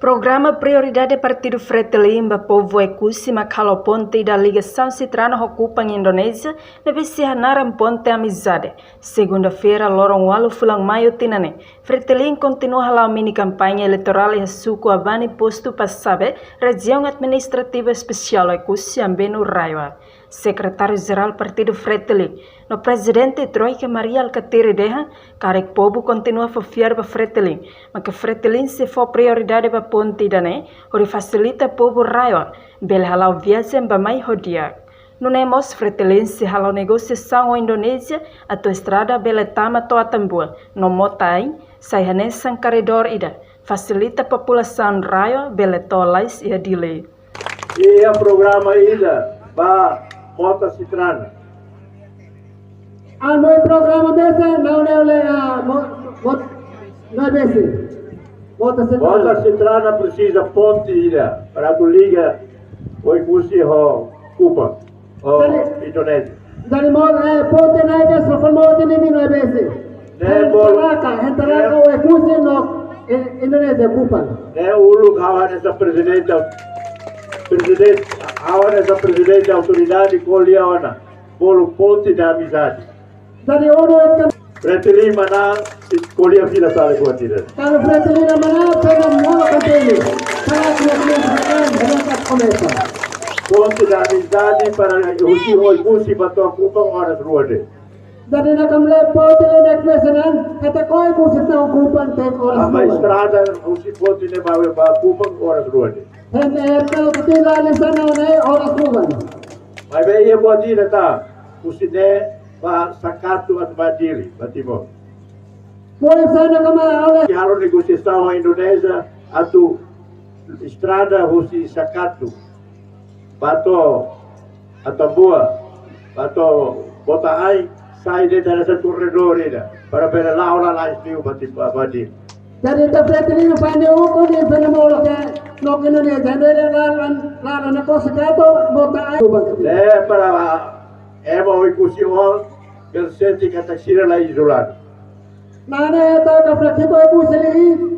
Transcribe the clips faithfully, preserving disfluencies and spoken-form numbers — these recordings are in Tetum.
Programa prioridade Partidu Fretilin ba povu Oekusi mak halo ponte ida ligasaun Citrana ho Kupang, Indonézia, ne'ebé sei hanaran Ponte Amizade. Segunda-feira, loron ualu fulan Maiu tinan ne'e, Fretilin kontinua hala'o mini kampaña eleitorál iha suku Abani, postu Passabe, rejiaun administrativu espesiál Oekusi, Ambenu, RAEOA. Sekretáriu Jerál Partidu Fretilin no Prezidente Troika, Mari Alkatiri, dehan karik povu kontinua fó fiar ba Fretilin, mak Fretilin sei fó prioridade ba ponte ida-ne'e hodi fasilita povu RAEOA bele hala'o viajen bá-mai ho di'ak. Nune'e mós Fretilin sei halo negosiasaun ho Indonézia atu estrada bele tama to'o Atambua no Mota-Ain, sai hanesan koridór ida, fasilita populasaun RAEOA bele to'o lalais iha Dili. Iha programa ida ba Mota Citrana. Anu programa mesa, não, não, não, ah, mo-, mo-, não é bese. Mota Citrana. Mota Citrana presiza ponte ida para atu liga Oekusi ho Kupang, ho Indonézia. Dari mo-, eh, ponte ne'e ke sofan mo tini di no bese. Ne'e bolu. Hentaraca, hentaraca, ne'e Oekusi no, eh, Indonézia, Kupang. Ne'e uluk ha'u hanesan prezidente, prezidente, ha'u hanesan prezidente autoridade ko'alia ona bolu Ponte da Amizade. Dari ono ekan. Fretilin manán, ko'alia fila sale kuantitas. Kalau Fretilin manán, pega molo katene. Para que a gente komesa. Ponte da Amizade para husi Oekusi ba to'o Kupang oras rua de'it. Dari nakam le ponte le nek mesanan, kata Oekusi to'o Kupang te oras rua. Estrada husi ponte ne'e ba, ba Kupang oras rua de'it. Hende eto kutila le sana ne oras rua. Maibé iha buat ida tan, husi ne'e ba Sakatu atu ba Dili, ba Timor. Pois sana kama oleh. Halo negosiasaun ho Indonézia atu estrada husi Sakatu ba to'o Atambua, ba to'o Mota-Ain, sai de'it hanesan koridór ida para bele la'o lalais liu ba Tim-, ba, ba Dili. Jadi ita Fretilin fane uku ni fane molo ke no ke no ni jadi laran, laran na kosi kato Mota-Ain. Le para ema Oekusi on, bele sente katak sira la izoladu. Nane eta ka Fretilin Oekusi liu.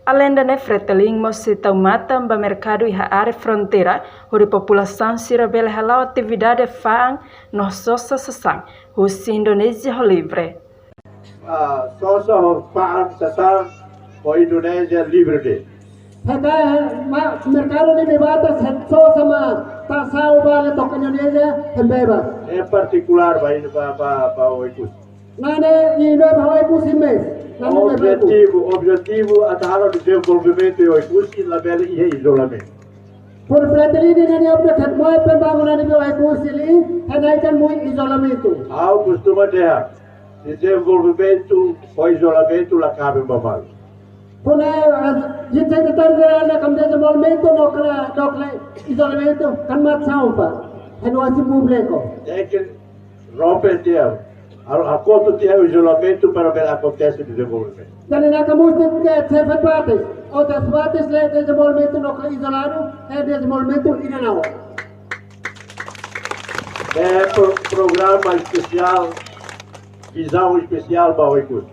Aleinde ne'e, Fretilin mós sei tau matan ba merkadu iha área fronteira, hodi populasaun sira bele hala'o atividade fa'an no sosa sasán husi Indonézia ho livre. Ah, sosa ho fa'an sasán ho Indonézia livre de'it. Haka, ma, merkadu ne'ebé bá tau sosa ma, tau sasán bá le to'o Indonézia, ne'e bebas. Ne'e partikulár ba, ba, ba, ba Oekusi. Nane, i no ba Oekusi mes. Nane, no ba Oekusi. Objetivu, objetivu atu halo dezenvolvimentu iha Oekusi, labele iha izolamentu. Por Fretilin ne'e, ne'e objetivu, moe pembangunan iha Oekusi liu, hanaikan mui izolamentu. Ha'u kostuma dehan, dezenvolvimentu ho izolamentu la kaben ba malu. Kona, eh, jita jita na kam dezenvolvimentu no kla, no kla izolamentu, kan mat saun pa. Hanu asi públiku. Tenke rompe tiha, halo hakotu tiha izolamentu para bele akontese dezenvolvimentu. Jadi na kamu tidak sefe batis, o das batis le dezenvolvimentu no kla izoladu, eh, dezenvolvimentu ida nau. É pro-, programa espesiál, vizaun espesiál ba Oekusi.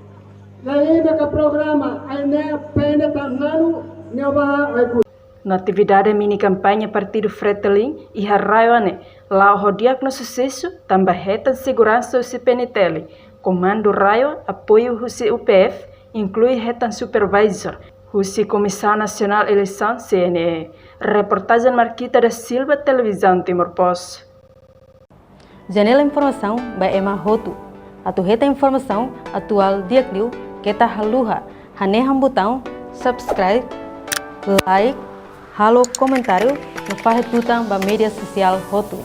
Lain ka programa, ai ne pene tan nanu, ne ba Oekusi. No atividade mini kampaña Partidu Fretilin iha RAEOA ne'e, la'o ho di'ak no susesu, tanba hetan seguransa husi P N T L, Komandu RAEOA, apoiu husi U P F, inklui hetan supervisór husi Komisaun Nasionál Eleisaun, C N E. Reportajen Marquita da Silva, Televizaun Timor Post. Janela informasaun ba ema hotu. Atu hetan informasaun atuál di'ak liu, keta haluha hanehan butaun subscribe, like, halo komentáriu, no fahe tutan ba média sosiál hotu.